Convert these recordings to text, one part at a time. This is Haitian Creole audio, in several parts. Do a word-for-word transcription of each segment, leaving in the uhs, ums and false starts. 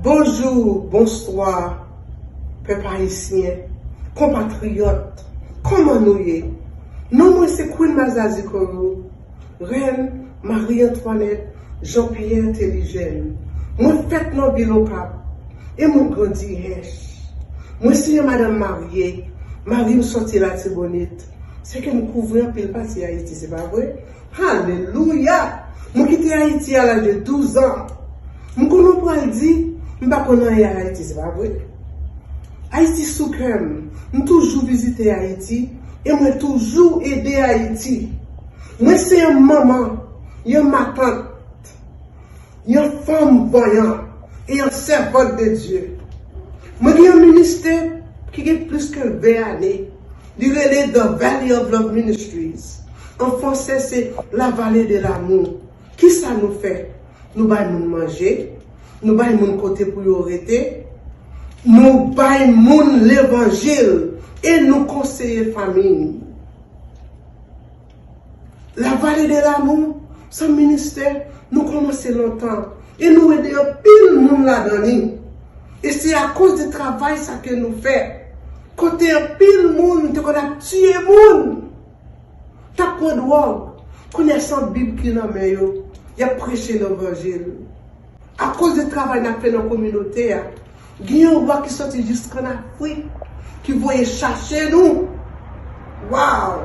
Bonjou, bonswa, pèp ayisyen, konpatriyòt, kòman nou ye? Non mwen se Queen Mazazi Koro, Rèn Marie Antoinette Jean Pierre Théligène. Mwen fèt nan vil Okap e mwen grandi Hèch. Mwen se yon madanm marye, mari m sòti Latibonit. Se ke m kouvri anpil pati Ayiti, se pa vre? Alelouya! Mwen kite Ayiti a laj de douz an. M konnen w pral di, m pa konn anyen a Ayiti, se pa vre? Ayiti sou kè m. M toujou vizite Ayiti e mwen toujou ede Ayiti. Mwen se yon manman, yon matant, yon fanm vanyan e yon sèvant de Dye. Mwen gen yon ministè ki gen plis ke ven ane. Li rele The Valley of Love Ministries. An fransè, se La Vallée de l'Amour. Kisa nou fè? Nou bay moun manje, nou bay moun kote pou yo rete, nou bay moun levanjil e nou konseye fanmi. La Vallée de l'Amour, se yon ministè nou kòmanse lontan e nou ede anpil moun ladan li. E se akoz de travay sa ke nou fè, kote anpil moun te konn ap tiye moun, t ap pran dwòg, kounye a se yon Bib ki nan men yo, y ap preche levanjil. Akoz de travay n ap fè nan kominote a, gen yon wa ki sòti jiskann Afrik ki voye chache nou. Waw!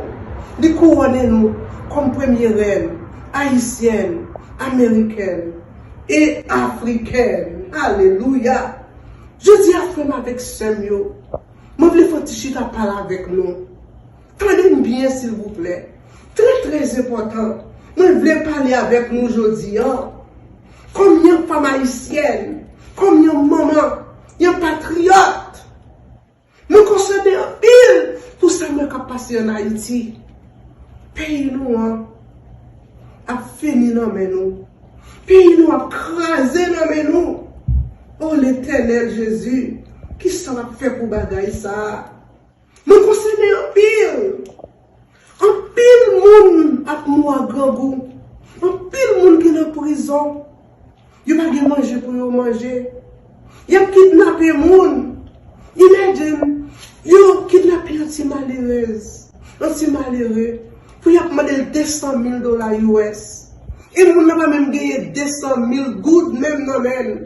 Li kouwone nou kòm premye rèn ayisyèn, amerikèn e afrikèn. Alelouya! Jodi a, frè m avèk sè m yo, mwen vle fè yon ti chita pale avèk nou. Tande m byen, silvouplè. Trè, trè enpòtan. Mwen vle pale avèk nou jodi a. Kòm yon fanm ayisyèn, kòm yon manman, yon patriyòt, mwen konsène anpil pou sa mwen k ap pase ann Ayiti. Peyi nou an ap fini nan men nou. Peyi nou ap kraze nan men nou. O Letènèl Jezi, kisa w ap fè pou bagay sa a? Mwen konsène anpil. Anpil moun ap mouri ak grangou. Anpil moun ki nan prizon. Yo pa gen manje pou yo manje. Y ap kidnape moun. Imagine, yo kidnape yon ti malerèz, yon ti malere, pou y ap mande l de san mil dola U S. E moun nan pa menm genyen de san mil goud menm nan men l.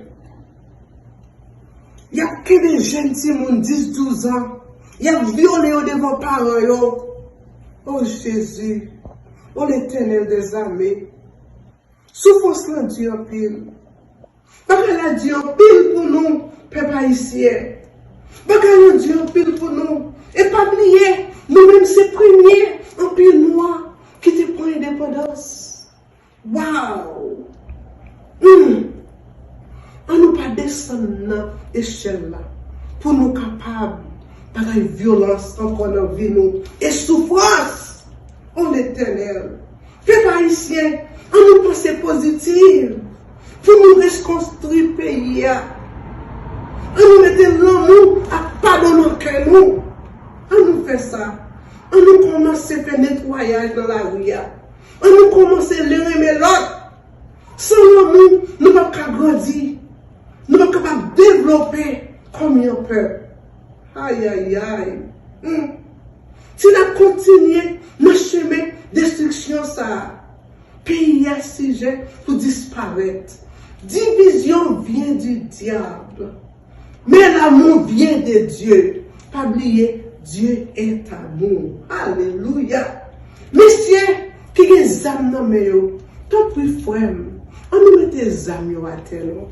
Y ap kenbe jèn timoun dis, douz an. Y ap vyole yo devan paran yo. O Jezi, o Letènèl dèzame, soufrans lan di anpil. Bagay la di anpil pou nou, pèp ayisyen. Bagay la di anpil pou nou. E pa bliye, nou menm se premye anpil nwa ki te pran endepandans. Waw! Hmm. An nou pa desann nan echèl la pou nou kapab pa bay vyolans ankò nan vi nou e soufrans. O Letènèl, pèp ayisyen, an nou panse pozitif pou nou rekonstwi peyi a. An nou mete lanmou ak padon nan kè nou. An nou fè sa. An nou kòmanse fè netwayaj nan lari a. An nou kòmanse le renmen lòt. San lanmou, nou p ap ka grandi. Nou p ap kapab devlope kòm yon pèp. Ayayay. Hmm. Si n ap kontinye nan chemen destriksyon sa a, peyi a sijè pou disparèt. Division vient du diable. Men l'amour vient de Dieu. Pa bliye, Dieu est amour. Alelouya. Mesye ki gen zam nan men yo, tanpri frè m, an nou mete zam yo atè non.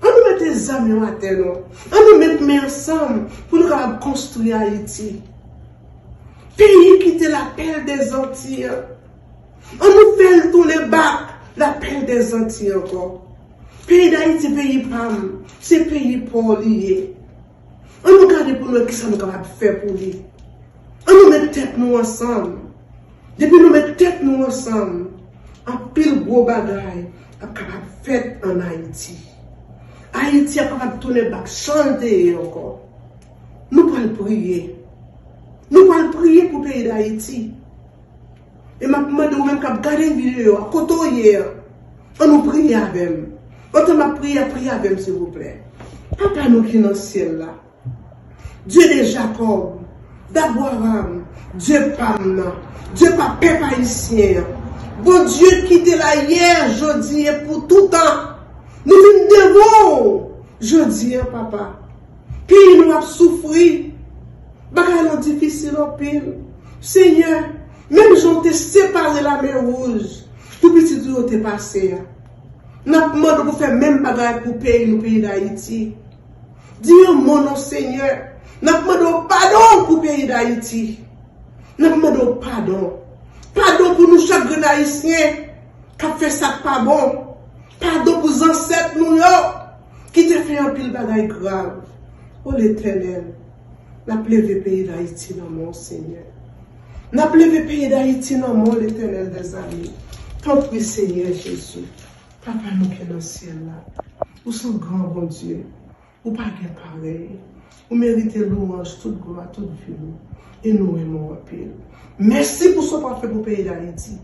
An nou mete zam yo atè non. An nou met men ansanm pou nou kapab konstwi Ayiti. Peyi ki te la pèl dè Zanti an. An nou fè l tounen bak la pèl dè Zanti ankò. Peyi Dayiti, peyi pa m, se peyi pa w li ye. An nou gade pou nou wè kisa nou kapab fè pou li. An nou met tèt nou ansanm. Depi nou met tèt nou ansanm, anpil gwo bagay ap kapab fèt ann Ayiti. Ayiti ap kapab tounen bak jan l te ye ankò. Nou pral priye. Nou pral priye pou peyi Dayiti. E m ap mande ou menm k ap gade videyo a, kote w ye a, an nou priye avè m. Pandan m ap priye, priye avè m, silvouplè. Papa nou ki nan syèl la, Dye de Jakòb, d'Abraram, Dye pa m nan, Dye pa pèp ayisyen an. Bondye ki te la yè, jodi e pou toutan. Nou vin devan w jodi a, papa. Peyi nou ap soufri. Bagay lan difisil anpil. Senyè, menm jan w te separe Lamè Wouj pou pitit ou yo te pase a, n ap mande w pou fè menm bagay pou peyi nou, peyi Dayiti. Di yon mo non, Senyè. N ap mande w padon pou peyi Dayiti. N ap mande w padon. Padon pou nou chak grenn Ayisyen k ap fè sa k pa bon. Padon pou zansèt nou yo ki te fè anpil bagay grav. O Letènèl, n ap leve peyi Dayiti nan men w, Senyè. N ap leve peyi Dayiti nan men w, Letènèl dèzame. Tanpri, Senyè Jezi, Papa nou ki nan syèl la, ou se yon gran Bondye. Ou pa gen parèy. Ou merite lwanj, tout glwa, tout vini. E nou renmen w anpil. Mèsi pou sa w pral fè pou peyi Dayiti.